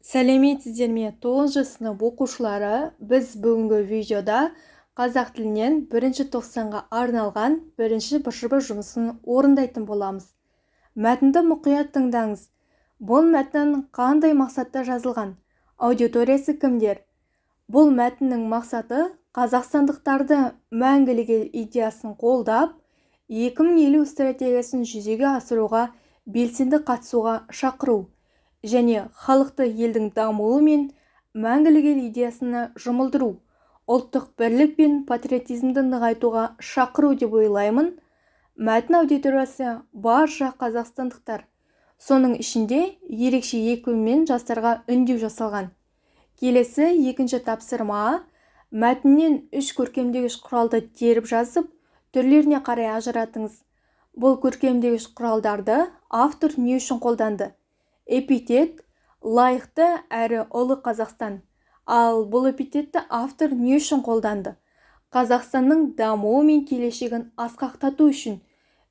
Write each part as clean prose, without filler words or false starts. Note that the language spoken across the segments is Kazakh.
Сәлеметсіздер ме, 9 сынып оқушылары! Біз бүгінгі видеода қазақ тілінен бірінші тоқсанға арналған бірінші БЖБ жұмысын орындайтын боламыз. Мәтінді мұқият тыңдаңыз. Бұл мәтін қандай мақсатта жазылған? Аудиториясы кімдер? Бұл мәтіннің мақсаты қазақстандықтарды Мәңгілік ел идеясын қолдап, 2050 стратегиясын жүзеге асыруға белсенді қатысуға шақыру және халықты елдің дамуы мен Мәңгілік ел идеясына жұмылдыру, ұлттық бірлік пен патриотизмді нығайтуға шақыру деп ойлаймын. Мәтін аудиториясы барша қазақстандықтар, соның ішінде ерекше екпінмен жастарға үндеу жасалған. Келесі екінші тапсырма: мәтіннен үш көркемдегіш құралды теріп жазып, түрлеріне қарай ажыратыңыз. Бұл көркемдегіш құралдарды автор не үшін қолданды? Эпитет лайықты әрі ұлы Қазақстан. Ал бұл эпитетті автор не үшін қолданды? Қазақстанның дамуы мен келешегін асқақтату үшін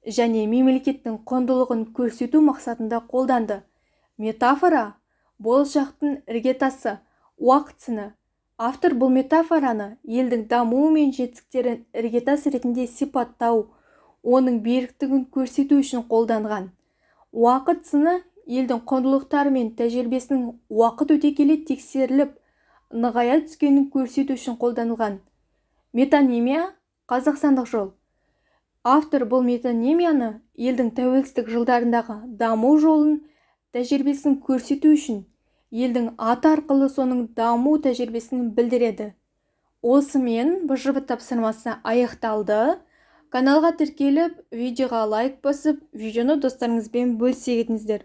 және мемлекеттің құндылығын көрсету мақсатында қолданды. Метафора болашақтың іргетасы, уақыт сыны. Автор бұл метафораны елдің дамуы мен жетістіктерін іргетас ретінде сипаттау, оның беріктігін көрсету үшін қолданған. Уақыт сыны елдің құндылықтары мен тәжірибесінің уақыт өте келе тексеріліп, нығая түскенін көрсету үшін қолданылған. Метонимия қазақстандық жол. Автор бұл метонимияны елдің тәуелсіздік жылдарындағы даму жолын, тәжірибесін көрсету үшін елдің аты арқылы соның даму тәжірибесін білдіреді. Осымен БЖБ тапсырмасы аяқталды. Каналға тіркеліп, видеоға лайк басып, видеоны достарыңызбен бөлісе кетіңіздер.